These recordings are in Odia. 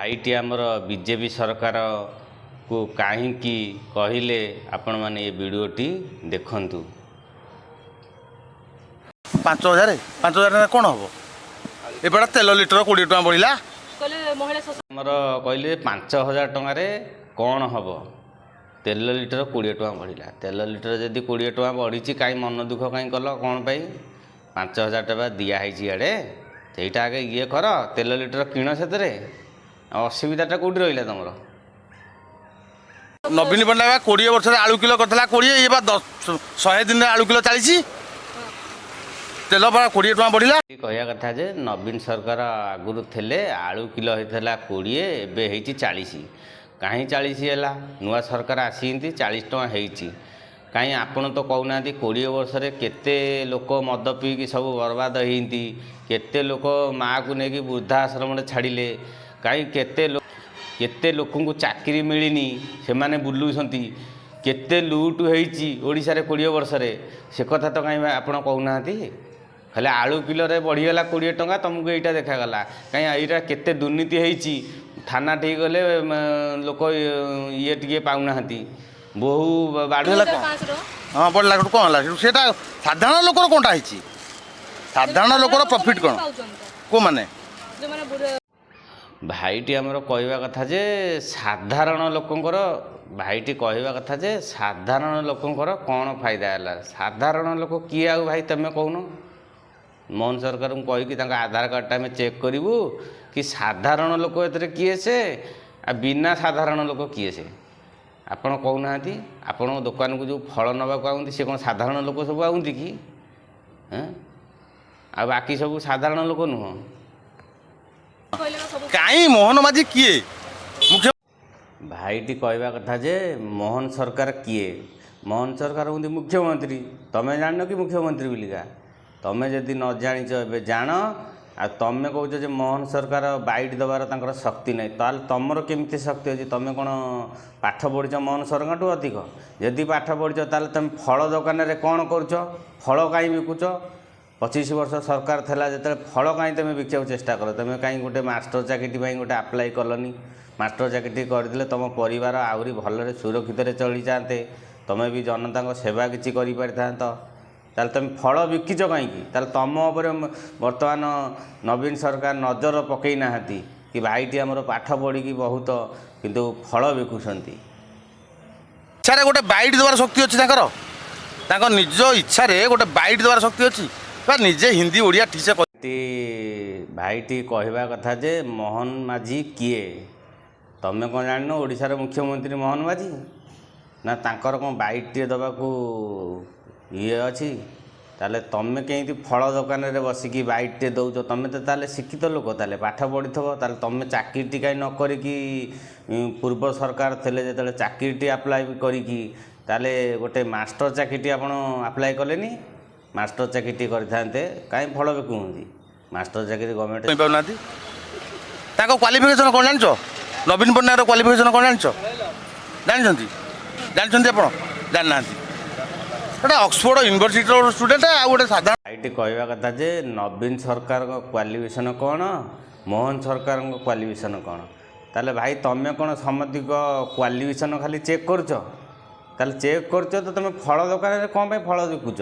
ଭାଇଟି ଆମର ବିଜେପି ସରକାରକୁ କାହିଁକି କହିଲେ, ଆପଣମାନେ ଏ ଭିଡ଼ିଓଟି ଦେଖନ୍ତୁ। 5000, 5000 କ'ଣ ହବ? ଏପଟେ ତେଲ ଲିଟର 20 ଟଙ୍କା ବଢ଼ିଲା। କହିଲେ ମହିଳା ସଶକ୍ତ ଆମର କହିଲେ 5000 ଟଙ୍କାରେ କ'ଣ ହେବ? ତେଲ ଲିଟର 20 ଟଙ୍କା ବଢ଼ିଲା। ତେଲ ଲିଟର ଯଦି 20 ଟଙ୍କା ବଢ଼ିଛି, କାହିଁ ମନ ଦୁଃଖ କାହିଁ କଲ? କ'ଣ ପାଇଁ? 5000 ଟଙ୍କା ଦିଆହେଇଛି ଇଆଡ଼େ, ସେଇଟା ଆଗେ ଇଏ କର, ତେଲ ଲିଟର କିଣ ସେଥିରେ। ଆଉ ଅସୁବିଧାଟା କେଉଁଠି ରହିଲା ତୁମର? ନବୀନ ପଟ୍ଟନାୟକ 20 ବର୍ଷରେ ଆଳୁ କିଲୋ କରିଥିଲା 20, ଇଏ ବା 100 ଦିନରେ ଆଳୁ କିଲୋ 40। ତେଲ ପରା 20 ଟଙ୍କା ବଢ଼ିଲା। କହିବା କଥା ଯେ ନବୀନ ସରକାର ଆଗରୁ ଥିଲେ, ଆଳୁ କିଲୋ ହେଇଥିଲା 20, ଏବେ ହେଇଛି 40। କାହିଁ 40 ହେଲା? ନୂଆ ସରକାର ଆସିଛନ୍ତି, 40 ଟଙ୍କା ହେଇଛି। କାହିଁ ଆପଣ ତ କହୁନାହାନ୍ତି, 20 ବର୍ଷରେ କେତେ ଲୋକ ମଦ ପିଇକି ସବୁ ବର୍ବାଦ ହେଇଛନ୍ତି, କେତେ ଲୋକ ମାଆକୁ ନେଇକି ବୃଦ୍ଧାଶ୍ରମରେ ଛାଡ଼ିଲେ, କାହିଁ କେତେ ଲୋକଙ୍କୁ ଚାକିରି ମିଳିନି, ସେମାନେ ବୁଲୁଛନ୍ତି, କେତେ ଲୁଟ୍ ହେଇଛି ଓଡ଼ିଶାରେ 20 ବର୍ଷରେ, ସେ କଥା ତ କାହିଁ ଆପଣ କହୁନାହାନ୍ତି। ଖାଲି ଆଳୁ କିଲୋରେ ବଢ଼ିଗଲା 20 ଟଙ୍କା, ତୁମକୁ ଏଇଟା ଦେଖାଗଲା। କାହିଁ ଏଇଟା କେତେ ଦୁର୍ନୀତି ହେଇଛି, ଥାନା ଠିକି ଗଲେ ଲୋକ ଇଏ ଟିକେ ପାଉନାହାନ୍ତି, ବୋହୁ ବାଡ଼ୁ ହେଲା କ'ଣ? 500 ଟଙ୍କା। ହଁ, ବଢ଼ିଲା, ସେଠୁ କ'ଣ ହେଲା? ସେଠୁ ସେଇଟା ସାଧାରଣ ଲୋକର କ'ଣଟା ହେଇଛି? ସାଧାରଣ ଲୋକର ପ୍ରଫିଟ୍ କ'ଣ? ପାଉଛନ୍ତି ତ। କେଉଁମାନେ? ଯୋଉମାନେ ବୁଢ଼ା ଭାଇଟି ଆମର କହିବା କଥା ଯେ ସାଧାରଣ ଲୋକଙ୍କର, ଭାଇଟି କହିବା କଥା ଯେ ସାଧାରଣ ଲୋକଙ୍କର କ'ଣ ଫାଇଦା ହେଲା? ସାଧାରଣ ଲୋକ କିଏ ଆଉ ଭାଇ ତୁମେ କହୁନ? ମୋହନ ସରକାରଙ୍କୁ କହିକି ତାଙ୍କ ଆଧାର କାର୍ଡ଼ଟା ଆମେ ଚେକ୍ କରିବୁ କି ସାଧାରଣ ଲୋକ ଏଥିରେ କିଏ ସେ, ଆଉ ବିନା ସାଧାରଣ ଲୋକ କିଏ ସେ, ଆପଣ କହୁନାହାନ୍ତି। ଆପଣଙ୍କ ଦୋକାନକୁ ଯେଉଁ ଫଳ ନେବାକୁ ଆଉନ୍ତି, ସେ କ'ଣ ସାଧାରଣ ଲୋକ ସବୁ ଆଉନ୍ତି କି? ଏଁ? ଆଉ ବାକି ସବୁ ସାଧାରଣ ଲୋକ ନୁହଁ? କହିଲେ ବା ସବୁ କାହିଁ ମୋହନ ମାଝୀ କିଏ ମୁଖ୍ୟ? ଭାଇଟି କହିବା କଥା ଯେ ମୋହନ ସରକାର କିଏ? ମୋହନ ସରକାର ହେଉଛନ୍ତି ମୁଖ୍ୟମନ୍ତ୍ରୀ। ତମେ ଜାଣିନ କି ମୁଖ୍ୟମନ୍ତ୍ରୀ ବୋଲିକା? ତମେ ଯଦି ନ ଜାଣିଛ, ଏବେ ଜାଣ। ଆଉ ତମେ କହୁଛ ଯେ ମୋହନ ସରକାର ବାଇଟ୍ ଦେବାର ତାଙ୍କର ଶକ୍ତି ନାହିଁ, ତାହେଲେ ତମର କେମିତି ଶକ୍ତି ଅଛି? ତମେ କ'ଣ ପାଠ ପଢ଼ିଛ ମୋହନ ସରକାରଠୁ ଅଧିକ? ଯଦି ପାଠ ପଢ଼ିଛ, ତାହେଲେ ତମେ ଫଳ ଦୋକାନରେ କ'ଣ କରୁଛ? ଫଳ କାହିଁ ବିକୁଛ? 25 ବର୍ଷ ସରକାର ଥିଲା ଯେତେବେଳେ, ଫଳ କାହିଁ ତମେ ବିକିବାକୁ ଚେଷ୍ଟା କର? ତମେ କାହିଁ ଗୋଟେ ମାଷ୍ଟର ଚାକିରି ପାଇଁ ଗୋଟେ ଆପ୍ଲାଏ କଲନି? ମାଷ୍ଟର ଚାକିରି କରିଦେଲେ ତୁମ ପରିବାର ଆହୁରି ଭଲରେ ସୁରକ୍ଷିତରେ ଚଳିଯାଆନ୍ତେ, ତମେ ବି ଜନତାଙ୍କ ସେବା କିଛି କରିପାରିଥାନ୍ତ। ତାହେଲେ ତମେ ଫଳ ବିକିଛ କାହିଁକି? ତାହେଲେ ତମ ଉପରେ ବର୍ତ୍ତମାନ ନବୀନ ସରକାର ନଜର ପକାଇ ନାହାନ୍ତି କି ଭାଇଟି ଆମର ପାଠ ପଢ଼ିକି ବହୁତ, କିନ୍ତୁ ଫଳ ବିକୁଛନ୍ତି? ଇଚ୍ଛାରେ ଗୋଟେ ବାଇଟ୍ ଦେବାର ଶକ୍ତି ଅଛି ତାଙ୍କର? ତାଙ୍କ ନିଜ ଇଚ୍ଛାରେ ଗୋଟେ ବାଇଟ୍ ଦେବାର ଶକ୍ତି ଅଛି ବା ନିଜେ ହିନ୍ଦୀ ଓଡ଼ିଆ ଠିକ୍ ସେ ଭାଇଟି କହିବା କଥା ଯେ ମୋହନ ମାଝୀ କିଏ? ତମେ କ'ଣ ଜାଣିନ ଓଡ଼ିଶାର ମୁଖ୍ୟମନ୍ତ୍ରୀ ମୋହନ ମାଝୀ? ନା ତାଙ୍କର କ'ଣ ବାଇଟ୍ଟିଏ ଦେବାକୁ ଇଏ ଅଛି? ତାହେଲେ ତମେ କେମିତି ଫଳ ଦୋକାନରେ ବସିକି ବାଇଟ୍ଟିଏ ଦେଉଛ? ତମେ ତ ତାହେଲେ ଶିକ୍ଷିତ ଲୋକ, ତାହେଲେ ପାଠ ପଢ଼ିଥିବ। ତାହେଲେ ତମେ ଚାକିରିଟି କାହିଁ ନ କରିକି, ପୂର୍ବ ସରକାର ଥିଲେ ଯେତେବେଳେ, ଚାକିରିଟି ଆପ୍ଲାଏ କରିକି ତାହେଲେ ଗୋଟେ ମାଷ୍ଟର ଚାକିରିଟି ଆପଣ ଆପ୍ଲାଏ କଲେନି? ମାଷ୍ଟର ଚାକିରିଟି କରିଥାନ୍ତେ, କାହିଁ ଫଳ ବିକୁଛନ୍ତି? ମାଷ୍ଟର ଚାକିରି ଗଭର୍ଣ୍ଣମେଣ୍ଟ ପାଉନାହାନ୍ତି। ତାଙ୍କ କ୍ୱାଲିଫିକେସନ୍ କ'ଣ ଜାଣିଛ? ନବୀନ ପଟ୍ଟନାୟକର କ୍ୱାଲିଫିକେସନ୍ କ'ଣ ଜାଣିଛ? ଜାଣିଛନ୍ତି? ଜାଣିଛନ୍ତି ଆପଣ? ଜାଣିନାହାନ୍ତି। ଗୋଟେ ଅକ୍ସଫୋର୍ଡ ୟୁନିଭର୍ସିଟିର ଗୋଟେ ଷ୍ଟୁଡେଣ୍ଟ ଆଉ ଗୋଟେ ସାଧାରଣ ଭାଇଟି କହିବା କଥା ଯେ ନବୀନ ସରକାରଙ୍କ କ୍ୱାଲିଫିକେସନ୍ କ'ଣ, ମୋହନ ସରକାରଙ୍କ କ୍ୱାଲିଫିକେସନ୍ କ'ଣ? ତାହେଲେ ଭାଇ, ତମେ କ'ଣ ସମସ୍ତିଙ୍କ କ୍ୱାଲିଫିକେସନ୍ ଖାଲି ଚେକ୍ କରୁଛ? ତାହେଲେ ଚେକ୍ କରୁଛ ତ ତମେ ଫଳ ଦୋକାନରେ କ'ଣ ପାଇଁ ଫଳ ବିକୁଛ?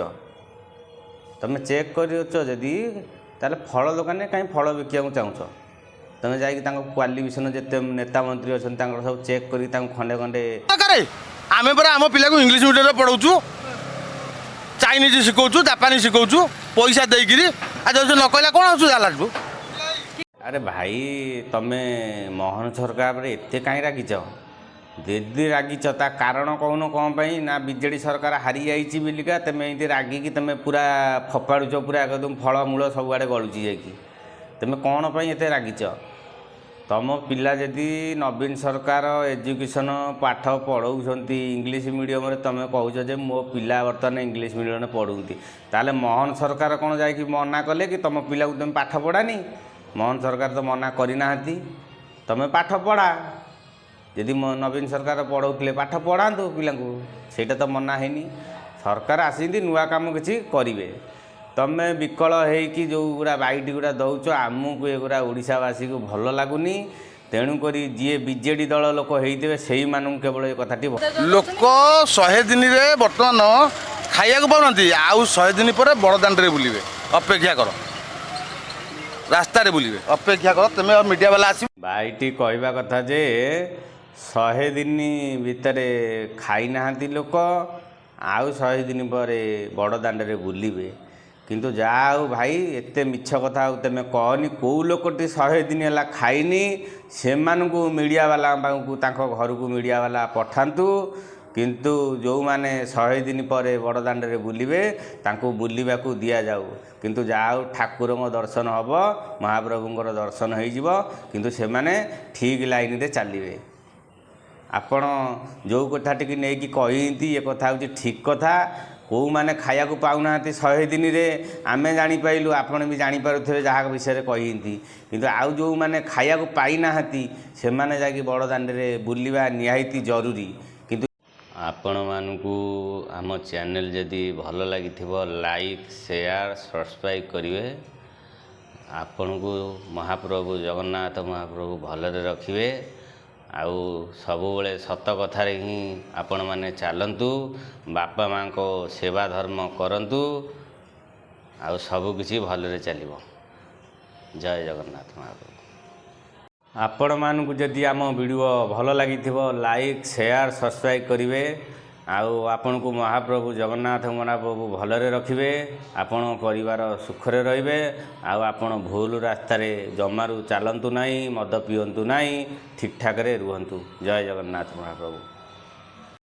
ତମେ ଚେକ୍ କରୁଛ ଯଦି, ତାହେଲେ ଫଳ ଦୋକାନରେ କାହିଁ ଫଳ ବିକିବାକୁ ଚାହୁଁଛ? ତମେ ଯାଇକି ତାଙ୍କ କ୍ୱାଲିଫିକେସନ୍, ଯେତେ ନେତା ମନ୍ତ୍ରୀ ଅଛନ୍ତି, ତାଙ୍କର ସବୁ ଚେକ୍ କରିକି ତାଙ୍କୁ ଖଣ୍ଡେ ଖଣ୍ଡେ ଦରକାର। ଆମେ ପରା ଆମ ପିଲାକୁ ଇଂଲିଶ ମିଡ଼ିୟମରେ ପଢ଼ଉଛୁ, ଚାଇନିଜ୍ ଶିଖଉଛୁ, ଜାପାନୀ ଶିଖଉଛୁ ପଇସା ଦେଇକିରି। ଆଉ ଯଦି ନ କହିଲା, କ'ଣ ଅସୁବିଧା ହେଲା ସେଠୁ? ଆରେ ଭାଇ, ତମେ ମୋହନ ସରକାର ଉପରେ ଏତେ କାହିଁ ରାଗିଛ? ଯଦି ରାଗିଛ, ତା କାରଣ କହୁନ କ'ଣ ପାଇଁ? ନା ବିଜେଡ଼ି ସରକାର ହାରିଯାଇଛି ବୋଲିକା ତମେ ଏମିତି ରାଗିକି ତମେ ପୁରା ଫୋପାଡ଼ୁଛ, ପୁରା ଏକଦମ ଫଳମୂଳ ସବୁଆଡ଼େ ଗଳୁଛି ଯାଇକି? ତମେ କ'ଣ ପାଇଁ ଏତେ ରାଗିଛ? ତମ ପିଲା ଯଦି ନବୀନ ସରକାର ଏଜୁକେସନ୍ ପାଠ ପଢ଼ଉଛନ୍ତି ଇଂଲିଶ ମିଡ଼ିୟମରେ, ତମେ କହୁଛ ଯେ ମୋ ପିଲା ବର୍ତ୍ତମାନ ଇଂଲିଶ ମିଡ଼ିୟମରେ ପଢ଼ୁଛନ୍ତି, ତାହେଲେ ମୋହନ ସରକାର କ'ଣ ଯାଇକି ମନା କଲେ କି ତମ ପିଲାକୁ ତମେ ପାଠ ପଢ଼ାନି? ମୋହନ ସରକାର ତ ମନା କରିନାହାନ୍ତି, ତମେ ପାଠ ପଢ଼ା। ଯଦି ନବୀନ ସରକାର ପଢ଼ଉଥିଲେ, ପାଠ ପଢ଼ାନ୍ତୁ ପିଲାଙ୍କୁ, ସେଇଟା ତ ମନା ହେଇନି। ସରକାର ଆସିଛନ୍ତି, ନୂଆ କାମ କିଛି କରିବେ। ତମେ ବିକଳ ହେଇକି ଯେଉଁଗୁଡ଼ା ବାଇଟ୍ ଗୁଡ଼ା ଦେଉଛ, ଆମକୁ ଏଗୁଡ଼ା ଓଡ଼ିଶାବାସୀକୁ ଭଲ ଲାଗୁନି। ତେଣୁକରି ଯିଏ ବିଜେଡ଼ି ଦଳ ଲୋକ ହେଇଥିବେ, ସେଇମାନଙ୍କୁ କେବଳ ଏ କଥାଟି ଲୋକ 100 ଦିନରେ ବର୍ତ୍ତମାନ ଖାଇବାକୁ ପାଉନାହାନ୍ତି, ଆଉ 100 ଦିନ ପରେ ବଡ଼ ଦାଣ୍ଡରେ ବୁଲିବେ। ଅପେକ୍ଷା କର, ରାସ୍ତାରେ ବୁଲିବେ। ଅପେକ୍ଷା କର ତୁମେ, ମିଡ଼ିଆ ବାଲା ଆସିବ। ଭାଇଟି କହିବା କଥା ଯେ 100 ଦିନ ଭିତରେ ଖାଇନାହାନ୍ତି ଲୋକ, ଆଉ 100 ଦିନ ପରେ ବଡ଼ ଦାଣ୍ଡରେ ବୁଲିବେ। କିନ୍ତୁ ଯାହା ହଉ ଭାଇ, ଏତେ ମିଛ କଥା ଆଉ ତୁମେ କହନି। କେଉଁ ଲୋକଟି 100 ଦିନ ହେଲା ଖାଇନି, ସେମାନଙ୍କୁ ମିଡ଼ିଆବାଲାଙ୍କ ପାଖକୁ, ତାଙ୍କ ଘରକୁ ମିଡ଼ିଆବାଲା ପଠାନ୍ତୁ। କିନ୍ତୁ ଯେଉଁମାନେ 100 ଦିନ ପରେ ବଡ଼ ଦାଣ୍ଡରେ ବୁଲିବେ, ତାଙ୍କୁ ବୁଲିବାକୁ ଦିଆଯାଉ। କିନ୍ତୁ ଯାହା ହଉ, ଠାକୁରଙ୍କ ଦର୍ଶନ ହେବ, ମହାପ୍ରଭୁଙ୍କର ଦର୍ଶନ ହେଇଯିବ, କିନ୍ତୁ ସେମାନେ ଠିକ୍ ଲାଇନରେ ଚାଲିବେ। ଆପଣ ଯେଉଁ କଥାଟିକି ନେଇକି କହିଛନ୍ତି, ଏ କଥା ହେଉଛି ଠିକ୍ କଥା। କେଉଁମାନେ ଖାଇବାକୁ ପାଉନାହାନ୍ତି 100 ଦିନରେ, ଆମେ ଜାଣିପାରିଲୁ, ଆପଣ ବି ଜାଣିପାରୁଥିବେ ଯାହା ବିଷୟରେ କହିଛନ୍ତି। କିନ୍ତୁ ଆଉ ଯେଉଁମାନେ ଖାଇବାକୁ ପାଇନାହାନ୍ତି, ସେମାନେ ଯାଇକି ବଡ଼ ଦାଣ୍ଡରେ ବୁଲିବା ନିହାତି ଜରୁରୀ। କିନ୍ତୁ ଆପଣମାନଙ୍କୁ ଆମ ଚ୍ୟାନେଲ୍ ଯଦି ଭଲ ଲାଗିଥିବ, ଲାଇକ୍, ସେୟାର, ସବସ୍କ୍ରାଇବ୍ କରିବେ। ଆପଣଙ୍କୁ ମହାପ୍ରଭୁ ଜଗନ୍ନାଥ ମହାପ୍ରଭୁ ଭଲରେ ରଖିବେ। ଆଉ ସବୁବେଳେ ସତ କଥାରେ ହିଁ ଆପଣମାନେ ଚାଲନ୍ତୁ, ବାପା ମାଆଙ୍କ ସେବା ଧର୍ମ କରନ୍ତୁ, ଆଉ ସବୁକିଛି ଭଲରେ ଚାଲିବ। ଜୟ ଜଗନ୍ନାଥ ମହାପ୍ରଭୁ। ଆପଣମାନଙ୍କୁ ଯଦି ଆମ ଭିଡ଼ିଓ ଭଲ ଲାଗିଥିବ, ଲାଇକ୍, ସେୟାର, ସବସ୍କ୍ରାଇବ୍ କରିବେ। ଆଉ ଆପଣଙ୍କୁ ମହାପ୍ରଭୁ ଜଗନ୍ନାଥ ମହାପ୍ରଭୁ ଭଲରେ ରଖିବେ, ଆପଣଙ୍କ ପରିବାର ସୁଖରେ ରହିବେ। ଆଉ ଆପଣ ଭୁଲ ରାସ୍ତାରେ ଜମାରୁ ଚାଲନ୍ତୁ ନାହିଁ, ମଦ ପିଅନ୍ତୁ ନାହିଁ, ଠିକ୍ଠାକ୍ରେ ରୁହନ୍ତୁ। ଜୟ ଜଗନ୍ନାଥ ମହାପ୍ରଭୁ।